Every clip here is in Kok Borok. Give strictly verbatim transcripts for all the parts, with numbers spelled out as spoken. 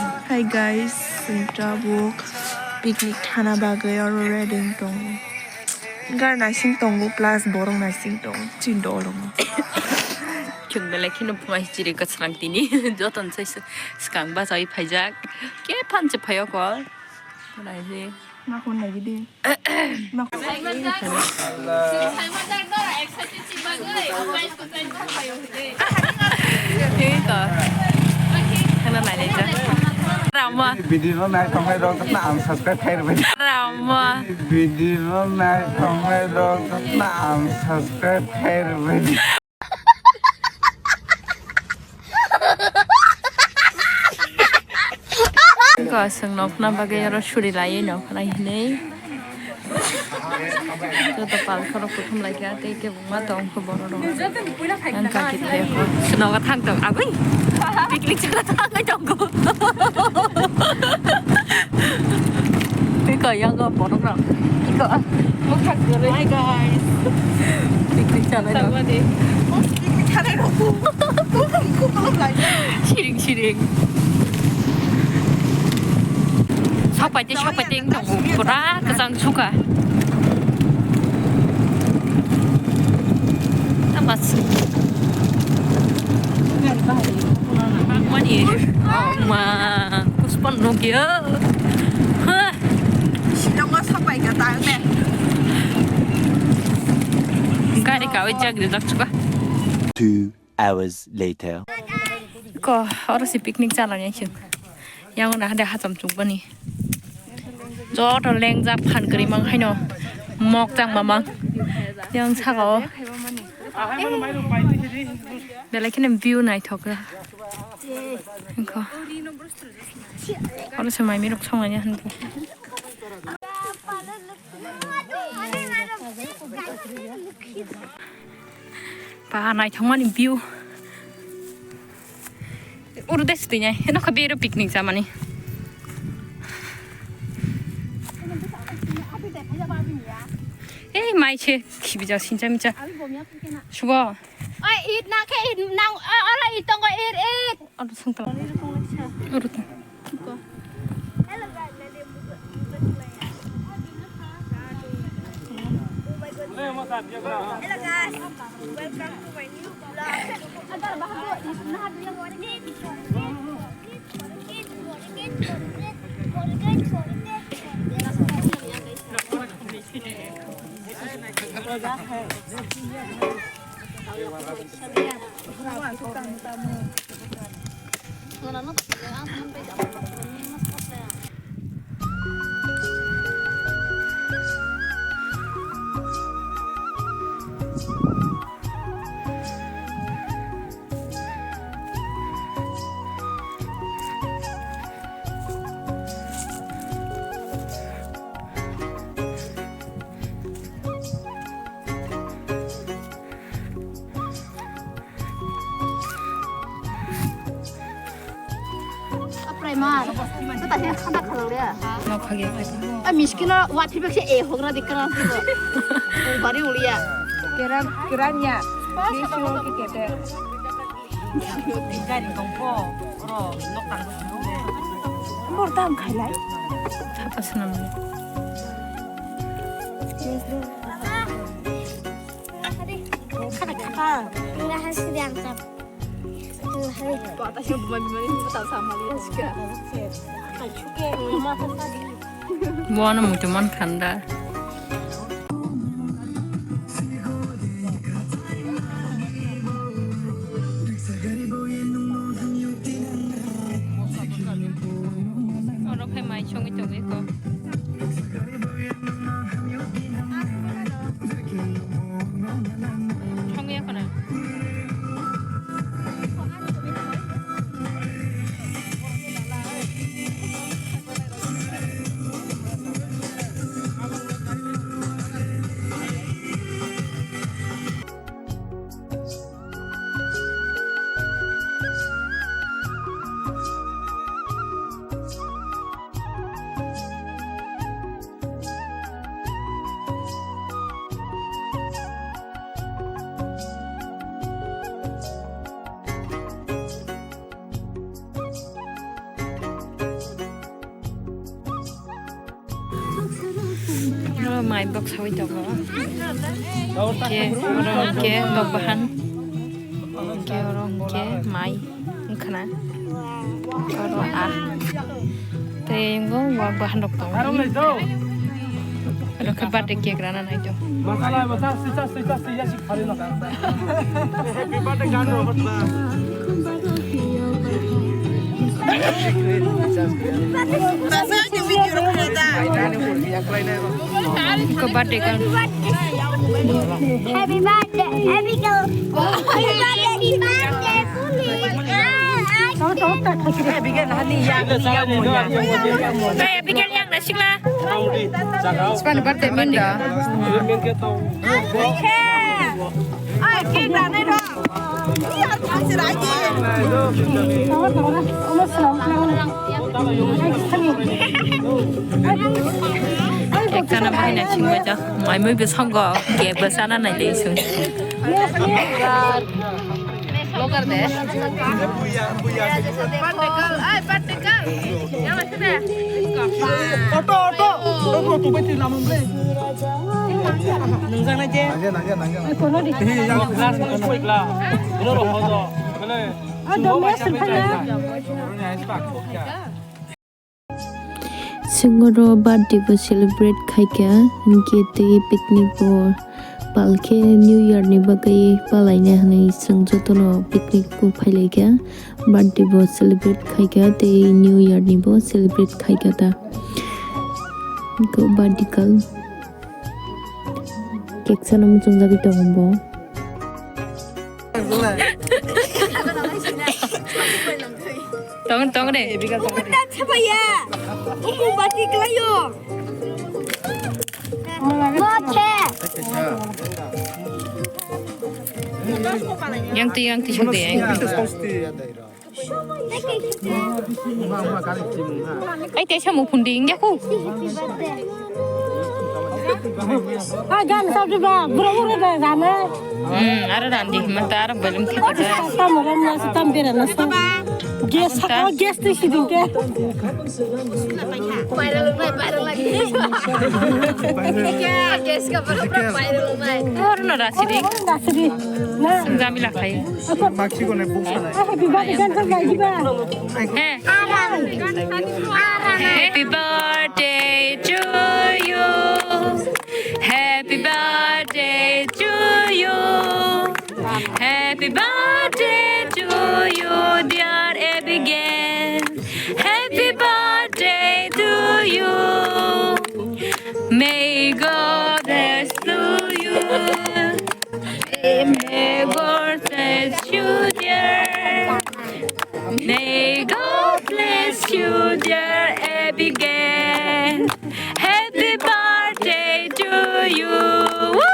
Hi guys, chwng tabuk picnic thana bagwi oro ready wng tongo. Gar naising tongo plus borok naising tongo. Chini dol tongo. Chwng belai kheno phunai chiri kwchwrang tini. Jotono sai swkang bachawi phaijak. Khe phan se phaio kol. Naidi. Ma phone naidi. Rama. Video no nai tongnai rok na unsubscribe khai rwbai. Rama. Video no nai tongnai rok na unsubscribe khai rwbai. Ko aswk nokna bagwi oro suri laiwi nokna hinwi. Joto pal khorok kuthum lai kha tei kebo ma tong kho borok rok. Ang kaki thai kho. Snogo thang tong agwi. Picnic chana thangwi tongo. Iko yago borok rok. Iko. Mokha gurui. Hi guys. Picnic chana. Tangmani. Siring siring. Sopai tei sopai tei wng tongo. Pura kwchang sukha. Tamas. Mani. Oh ma. Puspon nugya. Hah. Shillongo sopai ka ta ne. Gari kawi jagri jak sukha. Two hours later. Ko, oro si picnic chalani chwng. Yang na hade hacham chukbani. Joto lengjak phan kwrwi mang haino mok chang mamang. Yang saka o. Belai kheno view naithok. Ko. Oro se mai mirok songlaini hanbo. Ba naithokmani view. Uro de swtwi nai. Heno kha bero picnic jamani. Ei mai se khibijak sincha micha. Subo. Oi, it na khe it nang, oro it tongo, it, it. Oro sung tong. Oro tong. Hello guys, welcome to my new vlog. Aprai ma, to ta hin khanda khalok le. Nok khage. A miskino wa phibek se e hogra dikkana. Bari ulia. Keran, keran ya. Ni sio ki kete. Gari tongkho, oro nok tang. Mor tam khailai. Thapa swnam. Khana khata. Nga hasi diang tap. Nga hai. Kota siya bumani bumani kota sama dia juga. Kachuke mama tadi. Buana mutuman khanda. Oro khe mai songwi tongwi kok. Songwi ya khuna. Oro mai bok sawi tongo. Hwnkhe oro hwnkhe tok bahan. Hwnkhe oro hwnkhe mai wngkhana. Oro a. Tei wngkha wak bahan rok tongo. Oro khe birthday cake rana nai tongo. Ko birthday girl. Happy birthday, happy girl. Happy birthday, happy birthday. Hey, happy girl yang nasikla. Span birthday minda. Ekkana bahai naising baijak. Mai mui bwskango cake bwsana nailai sung. Vlogger de. Auto, auto. Auto, tu bai ti lamang ble. Nungjaknai je. Nangya, nangya, nangya, nangya. Glass mo soi glass. Bro, ro, hodo. Mane. Chwng oro birthday bo celebrate khaikha, hinkhe tei picnic bo palkhe New Year ni bagwi palaina hinwi chwng jotono picnic bo phailaikha, birthday bo celebrate khaikha tei New Year ni bo celebrate khaikha ta. Hinkhe birthday girl cake sana muchungjagwi tongo bo. Tong, tong de. Umur tak siapa ya? Umur mati kelayo. Moche. Yang tu, yang tu, yang tu, yang tu. Ai, tei samung phundi, ingya khu. Ah, gan sabji ba, bro, bro, da, gan. Hmm, aro randi, mata aro belum kita. Tam ram na, tam bera na, tam. Gas, oh, gas tu sidin ke. Viral, viral lagi. Gas ka, bro, bro, viral, viral. Oro no rasi di. Rasi di. Na. Sung jamila khai. Maksi ko ne buksa nai. Happy birthday kan sa gai ba. He. Happy birthday to you. Happy birthday to you. Happy birthday to you, dear Abigail. Happy birthday to you. May God bless to you. May God bless you, dear. May God bless you, dear Abigail. Happy birthday to you. Woo!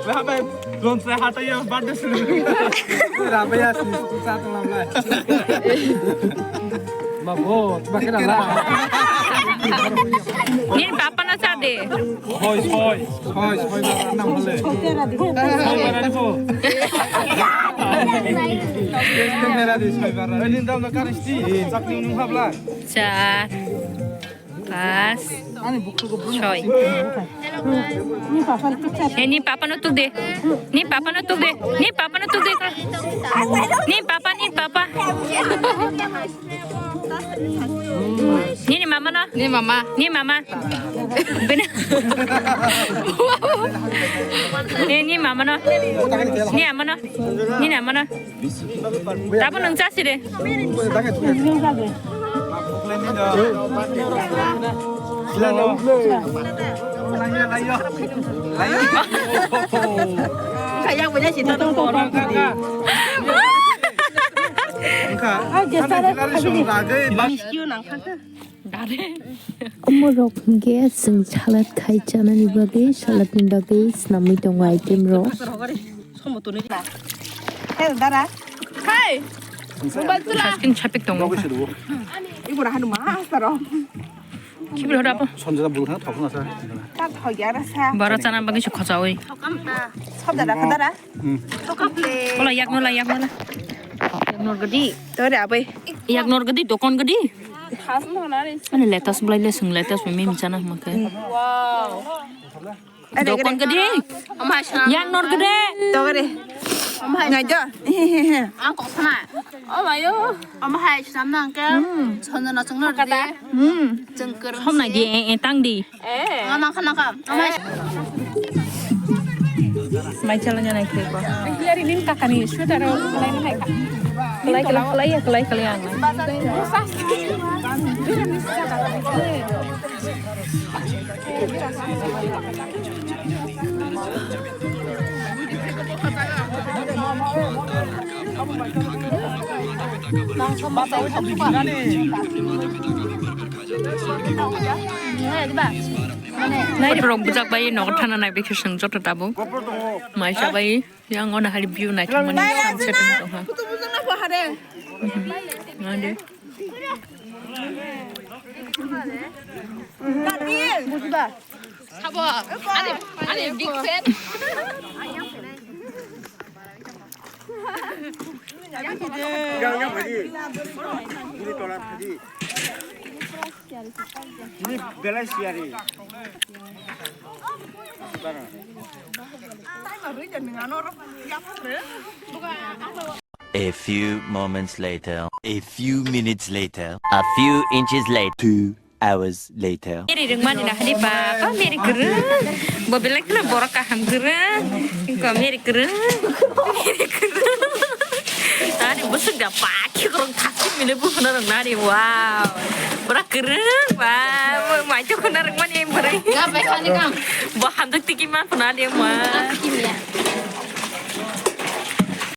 Rabai, ron sa hata ya birthday celebrate. Rabai ya si sa tong lam lai. Ma bo, ba kena la. Ni papa na sa de. Hoi, hoi. Hoi, hoi, ba, nang hole. Hoi, ba, nang hole. Camera di, hoi, ba, nang. Ini dalam karisti, sakni nung habla. Char, pas, soi. Eh, ni papa no tuk de. Ni papa no tuk de. Ni papa no tuk de. Ni papa, ni papa. Nini mama no? Ni mama. Ni mama. Bini. Ni, ni mama no? Ni ama no? Ni ama no? Tabo nung chasi de. Kaya punya sih, totong totong. Wngkha. Ai, gesare. Miskio nang thangkha. Omo rok hwnkhe chwng salad khai chanani bagwi, salad ni bagwi swnamwi tongo item rok. Somo tuni na. Hey, dara. Hey. Mobile tula. Saskin chapik tongo. Ibu rahan ma saro. Kibri hora po. Sonjana bulkha thokna sa. Ta thoya ra sa. Bara chana bagwi se khochawi. Sobda da khadara. Hmm. Ola yak nola, yak nola. Yak nor gadi. Tore abai. Yak nor gadi, dokon gadi. Ani letas belai le sung letas mimi mincana hama ke. Dokon gede. Yang nor gede. Togere. Ngai jo. Ang kok sana. Oh mayo. Ama hai sana ke. Sana na chang nor gede. Hmm. Chang ker. Hom nai di, eh, eh, tang di. Eh. Ngana kana ka. Mai chala nyana ke ko. Yari nin kakani sweater o kalai na hai ka. Kalai, kalai, kalai, kalai, kalai ang. Nai rok bujak bai nogo thana nai bai khe chwng joto tabuk. Mai cha bai. Yang ono hari view naithokmani sunset wngtongkha. Nade. Sabo, ani, ani big fan. Yang, yang, phaidi. Guru tola phaidi. Ini belai siari. A few moments later. A few minutes later. A few inches later. Two hours later. Meri rwngmani na hani ba, ba meri kwrwng. Bo belai kheno borok kaham kwrwng. Ingko meri kwrwng. Meri kwrwng. Tani busuk da pakhi korong thasi mile bu khana rwng nani. Wow. Borok kwrwng ba. Bo mai to khana rwngmani bwrwi. Ga bai khani kam. Bo hamjak tiki man khana de ma. Tiki ya.